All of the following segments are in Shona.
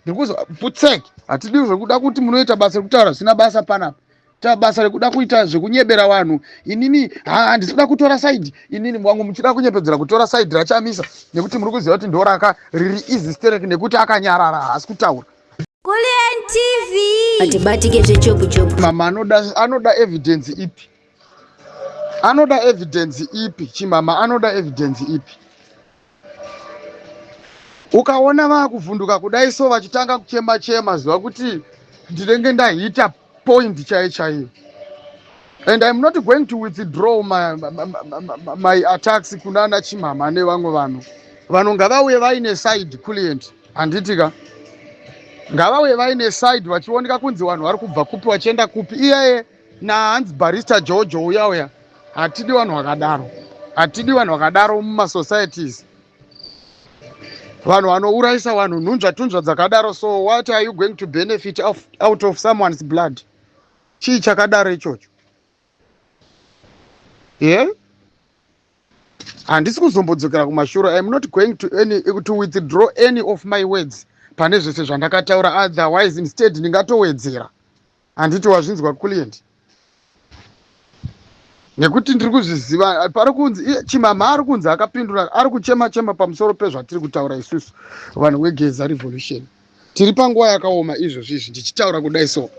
Ndiri kuzo putsek. Hatidi zvekuda kuti munoita basa rekutaura zvisina basa panapa. Ta basa rekuda kuita zvekunyebera vanhu. Inini handisi kuda kutora side. Inini wangu muchida kunyepedzera kutora side raChamisa nekuti muri kuziva kuti ndoraka riri easy sterek nekuti akanyarara haasi kutaura. Kulliant TV. Atibatike zvechopu chopu. Mama anoda anoda evidence ipi? Anoda evidence ipi? Chimama anoda evidence ipi? Ukaona vakuvhunduka kudai so vachitanga kuchema chema ziva kuti ndinenge ndahita point chaiyo chaiyo. And I'm not going to withdraw my, my, my, my attacks kunana chimama nevamwe vanhu. Vanhu ngavauye vaine side client. Handiti ka? Ngavauye vaine side vachioneka kunzi vanhu vari kubva kupi vachienda kupi. Iyeye nahanzi barista Jojo uya uya. Hatidi vanhu vakadaro. Hatidi vanhu vakadaro mumasocieties. Vanhu vanourayisa vanhu nhunzva tunzva dzakadaro so what are you going to benefit of, out of someone's blood? Chii chakadaro ichocho? Yeah? Handisi kuzombodzokera kumashure. I am not going to, any, to withdraw any of my words pane zvese zvandakataura otherwise instead ndingatowedzera. Handiti wazvinzwa client? Nekuti ndiri kuzviziva pari kunzi chimhamha ari kunzi akapindura ari kuchema chema pamusoro pezvatiri kutaura isusu vanhu wegeza revolution. Tiri panguva yakaoma izvozvi izvi ndichitaura kudai so.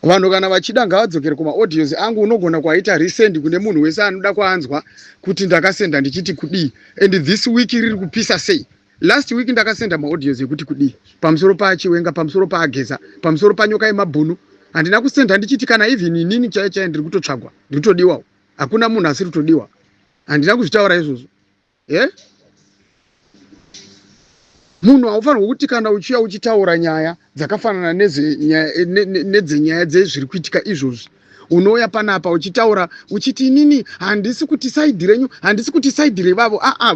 Vanhu kana vachida ngavadzokere kumaaudios angu unogona kuaita resend kune munhu wese anoda kuanzwa kuti ndakasenda ndichiti kudii and this week riri kupisa sei. Last week ndakasenda maaudios ekuti kudii pamusoro paachiwenga pamusoro paageza pamusoro panyoka yemabhunu handina kusenda ndichiti kana even inini chaiye chaiye ndiri kutotsvagwa ndiri kutodiwawo hakuna munhu asiri kutodiwa handina kuzvitaura izvozvo yeah? Munhu haufanirwi kuti kana uchiuya uchitaura nyaya dzakafanana nedzenyaya dzezviri kuitika izvozvi unouya panapa uchitaura uchiti inini handisi kuti saidi renyu handisi kuti saidi revavo aa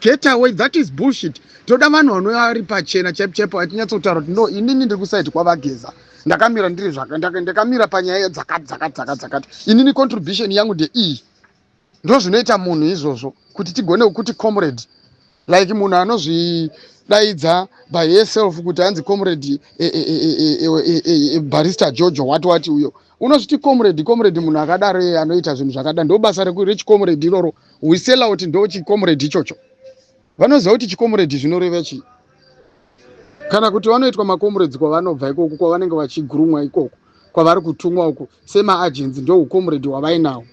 get away, that is bullshit. Toda vanhu vanouya vari pachena chaipo chaipo achinyatsotaura kuti no inini ndiri kusaidi kwavageza ndakamira ndiri zvaka ndakamira panyaya dzakati dzakati dzakati dzakati inini contribution yangu ndeiyi. Ndozvinoita munhu izvozvo kuti tigone kukuti comrade like munhu anozvidaidza by herself kuti hanzi comrade e, e, e, barrister Jojo what what uyo unozviti comrade comrade munhu akadaro iye anoita zvinhu zvakadaro ndo basa rechicomrade iroro we sell out ndo chicomrade ichocho vanoziva kuti chicomrade zvinoreva chii kana kuti vanoitwa macomrades kwavanobva ikoko kwavanenge vachigurumwa ikoko kwavari kutumwa uku semaagents ndo ucomrade hwavainawo.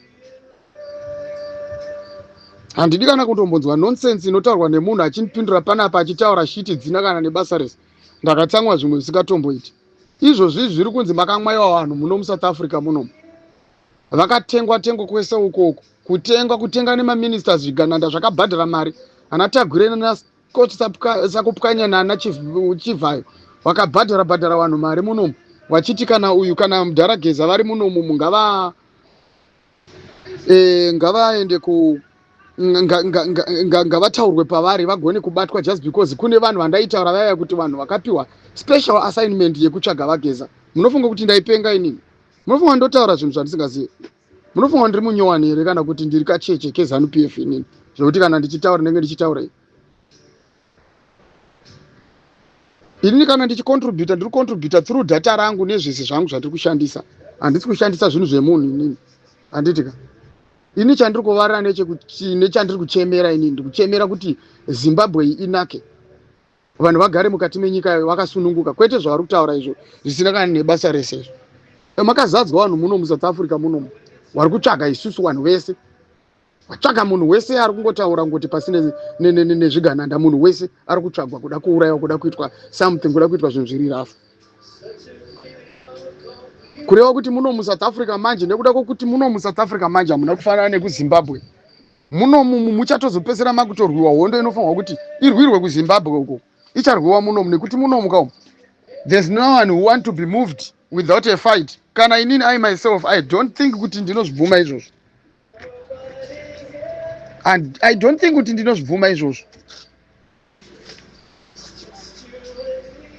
Handidi kana kutombonzwa nonsense inotaurwa nemunhu achindipindura panapa achitaura shiti dzina kana nebasa rese. Ndakatsamwa zvimwe zvisingatomboiti. Izvozvi zviri kunzi makamwaiwa vanhu muno muSouth Africa munomu. Vakatengwa tengwa kwese uko uko. Kutengwa kutenga nemaministers zvigananda zvakabhadhara mari. Ana Tagwirei nana Scott Sakupwanya nana Chivhayo vakabhadhara bhadhara vanhu mari munomu vachiti kana uyu kana mudhara Geza vari munomu ngava e, ngavaende ku ngavataurwe pavari vagone kubatwa just because kune vanhu vandaitaura vaya kuti vanhu vakapiwa special assignment yekutsvaga vageza. Munofunga kuti ndaipenga inini? Munofunga ndotaura zvinhu zvandisingazivi? Munofunga ndiri munyowani here kana kuti ndiri kacheche keZanu PF inini zvekuti kana ndichitaura ndinenge ndichitaura ini? Inini kana ndichicontributa ndiri kucontributa through data rangu nezvese zvangu zvandiri kushandisa. Handisi kushandisa zvinhu zvemunhu inini. Handiti ka? Ini chandiri kuvarira nechandiri kuchemera inini ndiri kuchemera kuti Zimbabwe inake. Vanhu vagare mukati menyika vakasununguka kwete zvavari kutaura izvo zvisina kana nebasa rese izvo. Makazadzwa vanhu muno muSouth Africa munomu vari kutsvaga isusu vanhu vese. Vatsvaga munhu wese ari kungotaura ngoti pasi nezvigananda munhu wese ari kutsvagwa kuda kuurayiwa kuda kuitwa something kuda kuitwa zvinhu zviri rafu. Kureva kuti muno muSouth Africa manje nekuda kwokuti muno muSouth Africa manje hamuna kufanana nekuZimbabwe. Munomu muchatozopedzisira makutorwiwa hondo inofanirwa kuti irwirwe kuZimbabwe uko icharwiwa munomu nekuti munomu kaumu there's no one who want to be moved without a fight. Kana inini I myself I don't think kuti ndinozvibvuma izvozvo. And I don't think kuti ndinozvibvuma izvozvo.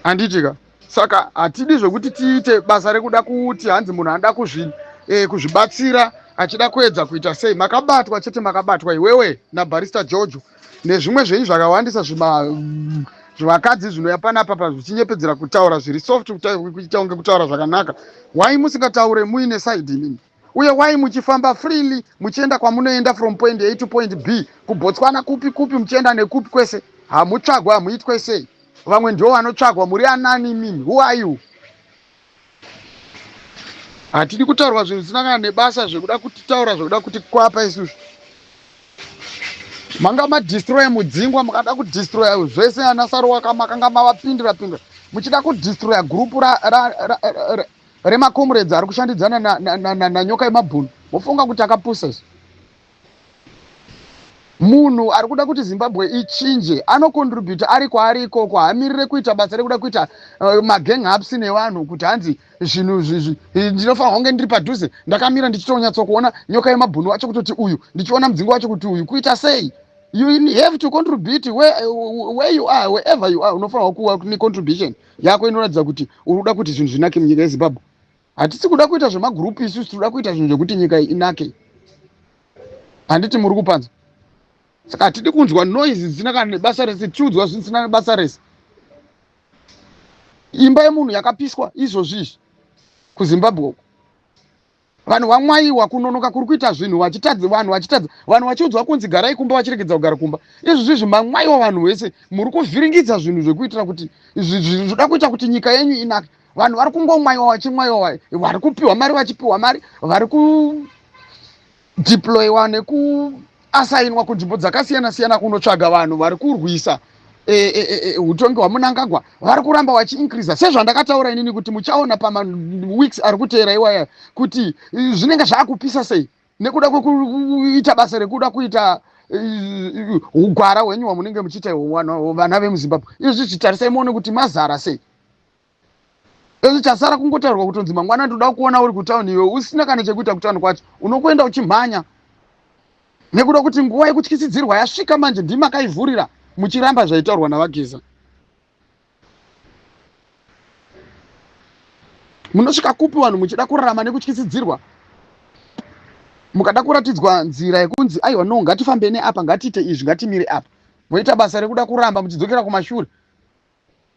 Handiti ka? Saka hatidi zvekuti tiite basa rekuda kuti hanzi munhu anoda kuzvi, eh, kuzvibatsira achida kuedza kuita sei. Makabatwa chete makabatwa iwewe naBarista Jojo nezvimwe zvenyu zvakawandisa zvima Zvivakadzi zvinouya panapa pa zvichinyepedzera kutaura zviri soft kuita kunge kutaura zvakanaka. Why musingataure muine side imimi? Uye why muchifamba freely muchienda kwamunoenda from point A to point B, kuBotswana kupi kupi muchienda nekupi kwese? Hamutsvagwe, hamuitwe sei? Vamwe ndivo vanotsvagwa, muri anani imimi? Who are you? Hatidi kutaurwa zvinhu zvisina kana nebasa zvekuda kutitaura zvekuda kuti kwapa isusu. Manga madestroya mudzingwa mukada kudestroya zvese ana Saruwaka makanga mavapindira pindira muchida kudestroya gurupu remacomrades ari kushandidzana nanyoka yemabhunu mofunga kuti akapusa izvi. Munhu ari kuda kuti Zimbabwe ichinje anocontributa ari kwaari ikoko, haamirire kuita basa rekuda kuita magang ups nevanhu kuti hanzi zvinhu zvizvi ndinofanirwa kunge ndiri padhuze ndakamira ndichitonyatsokuona nyoka yemabhunu wacho kutoti uyu, ndichiona mudzingo wacho kuti uyu kuita sei. You have to contribute where you are, wherever you are, unofanirwa kuva necontribution yako inoratidza kuti uri kuda kuti zvinhu zvinake munyika yeZimbabwe. Hatisi kuda kuita zvemagurupu isusu, tinoda kuita zvinhu zvekuti nyika inake. Handiti muri kupanza? Saka hatidi kunzwa noise dzisina kana nebasa rese, tichiudzwa zvinhu zvisina nebasa rese. Imba yemunhu yakapiswa izvozvi izvi kuZimbabwe uko. Vanhu vamwayiwa kunonoka kuri kuita zvinhu vachitadza, vanhu vachitadza, vanhu vachiudzwa kunzi garai kumba vachiregedza kugara kumba. Izvozvi izvi mamwayiwa vanhu vese, muri kuvhiringidza zvinhu zvekuitira kuti zvoda kuita kuti nyika yenyu inake. Vanhu vari kungomwayiwa vachimwayiwa, vari kupiwa mari vachipiwa mari, vari kudeployiwa nekuasainwa kunzvimbo dzakasiyana siyana kunotsvaga vanhu vari kurwisa hutongi hwaMunangagwa, vari kuramba vachiincreasa sezvandakataura inini kuti muchaona pamaweeks ari kuteera iwaya kuti zvinenge zvaakupisa sei nekuda kwekuita basa rekuda kuita ugwara hwenyu hwamunenge muchiita vana vemuZimbabwe. Izvi zvitarisai muone kuti mazara sei. Izvi chasara kungotaurwa kutonzi mangwana ndoda kuona uri kutauni iwe usina kana chekuita kutauni kwacho, unokuenda uchimhanya nekuda kuti nguva yekutyisidzirwa yasvika manje. Ndimi makaivhurira muchiramba zvaitaurwa naVaGeza. Munosvika kupi vanhu muchida kurarama nekutyisidzirwa? Mukada kuratidzwa nzira yekunzi aiwa no, ngatifambe neapa, ngatiite izvi, ngatimire apa, moita basa rekuda kuramba muchidzokera kumashure,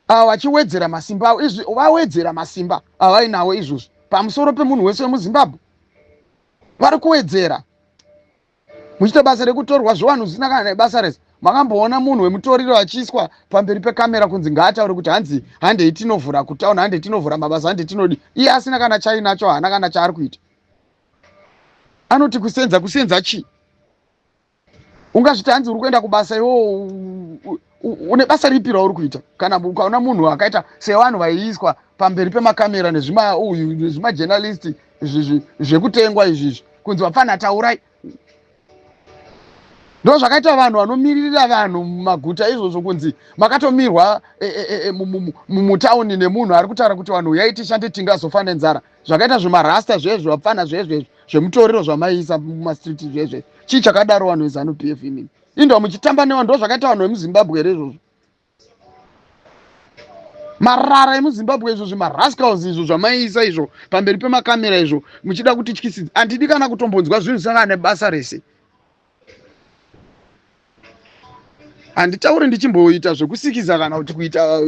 ava vachiwedzera masimba avo. Izvi vawedzera masimba avainawo izvozvi pamusoro pemunhu wese wemuZimbabwe, vari kuwedzera muchiita basa rekutorwa zvevanhu zvisina kana nebasa rese. Makamboona munhu wemutoriro achiiswa pamberi pekamera kunzi ngaataure kuti hanzi handei tinovhura kutaona, handei tinovhura mabasa, handei tinodi, iye asina kana chainacho, haana kana chaari kuita. Anoti kusenza, kusenza chii? Ungazviti hanzi uri kuenda kubasa iwo une basa ripi rauri kuita? Kana ukaona munhu akaita sevanhu vaiiswa pamberi pemakamera nezvimajournalist zvekutengwa izvizvi kunzi vapfana taurai, ndo zvakaita vanhu vanomiririra vanhu mumaguta izvozvo, kunzi makatomirwa mutauni nemunhu ari kutaura kuti vanhu uyai tishande tingazofa nenzara. Zvakaita zvemarasta zvezvo, vapfana zvezvo zvemutoriro zvamaiisa mumastreet zvezve, chii chakadaro vanhu veZanu PF imimi? Indwa muchitamba nevanhu, ndo zvakaita vanhu vemuZimbabwe here izvozvo? Marara emuZimbabwe izvo, zvimarascals izvo zvamaiisa izvo pamberi pemakamera izvo muchida kutityisidzira. Handidi kana kutombonzwa zvinhu zvisangana nebasa rese. Handitauri ndichimboita zvekusikiza kana kuti kuita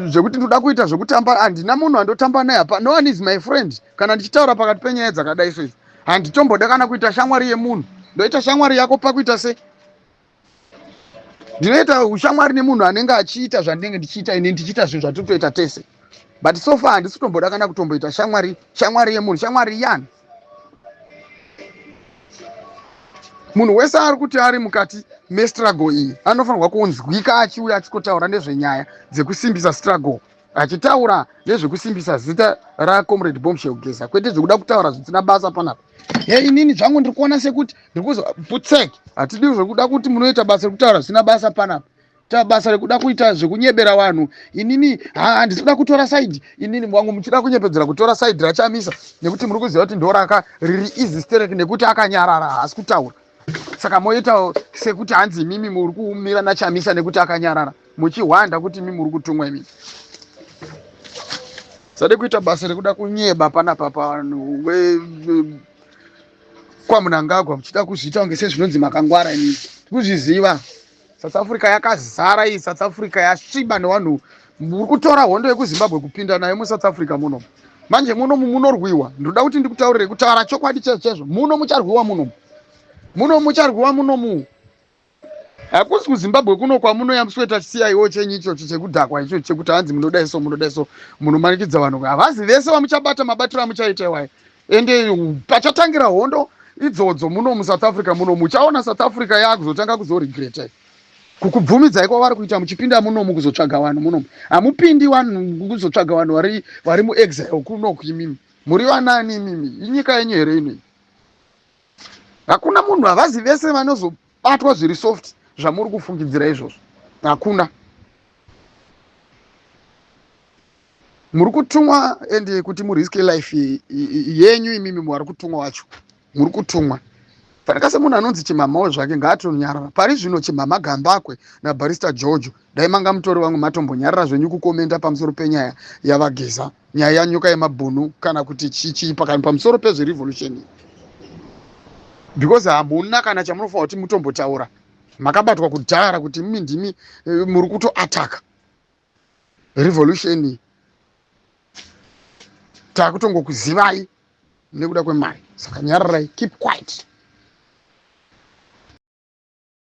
zvekuti ndoda kuita zvekutamba. Handina munhu andotamba naye apa, no one is my friend. Kana ndichitaura pakati penyaya dzakadai so idzi, handitomboda kana kuita shamwari yemunhu. Ndoita shamwari yako pakuita sei? Ndinoita ushamwari nemunhu anenge achiita zvandinenge ndichiita ini, ndichiita zvinhu zvatinotoita tese, but so far handisi kutomboda kana kutomboita shamwari, shamwari yemunhu. Shamwari yani? Munhu wese ari kuti ari mukati mestruggle iyi anofanirwa kunzwika achiuya achitotaura nezvenyaya dzekusimbisa struggle, achitaura nezvekusimbisa zita raComrade Bombshell Geza, kwete zvekuda kutaura zvisina basa panapa. He, inini zvangu ndiri kuona sekuti ndiri kuzo putsek. Hatidi zvekuda kuti munoita basa rekutaura zvisina basa panapa, ta basa rekuda kuita zvekunyebera vanhu. Inini handisi kuda kutora side inini wangu, muchida kunyepedzera kutora side raChamisa nekuti muri kuziva kuti ndoraka riri easy sterek, nekuti akanyarara, haasi kutaura. Saka moita sekuti hanzi imimi muri kumira naChamisa nekuti akanyarara, muchihwanda kuti imi muri kutumwa. Imimi sade kuita basa rekuda kunyeba panapa pavanhu kwaMunangagwa, muchida kuzviita kunge sezvinonzi makangwara. Imimi kuzviziva. South Africa yakazara iyi. South Africa yasviba nevanhu. Muri kutora hondo yekuZimbabwe kupinda nayo muSouth Africa muno. Manje muno munorwiwa. Ndinoda kuti ndikutaurire, kutaura chokwadi chaizvo chaizvo, muno mucharwiwa muno. Muno mucharwiwa munomu. Hakusi kuZimbabwe kuno kwamunoyambisweta CIO chenyu ichocho chekudhakwa ichocho chekuti hanzi munodai so, munodai so, munomanikidza vanhu. Havazi vese vamuchabata mabatiro amuchaita iwayo. Ende pachatangira hondo idzodzo muno muSouth Africa muno, muchaona South Africa yaakuzotanga kuzoregreta kukubvumidzai kwavari kuita muchipinda munomu kuzotsvaga vanhu munomu. Hamupindi vanhu kuzotsvaga vanhu vari muexile kunoku. Imimi muri vanani imimi? Inyika yenyu here inoi? Hakuna munhu, havazi vese vanozobatwa zviri soft zvamuri kufungidzira izvozvo. Hakuna. Muri kutumwa ende kuti muriske life yenyu imimi vari kutumwa wacho, muri kutumwa. Fanika semunhu anonzi Chimhamawo zvake ngaatonyarara pari zvino. Chimhama Gambakwe naBarista George, dai manga mutori vamwe matombonyarara zvenyu kukomenda pamusoro penyaya yaVaGeza, nyaya yaNyoka yemabhunu, kana kuti chichii pakani pamusoro pezverevolution, because hamuna kana chamunofanira kuti mutombotaura. Makabatwa kudhara kuti mimi ndimi muri kutoataka revolution. Taakutongokuzivai nekuda kwemari, saka nyararai, keep quiet.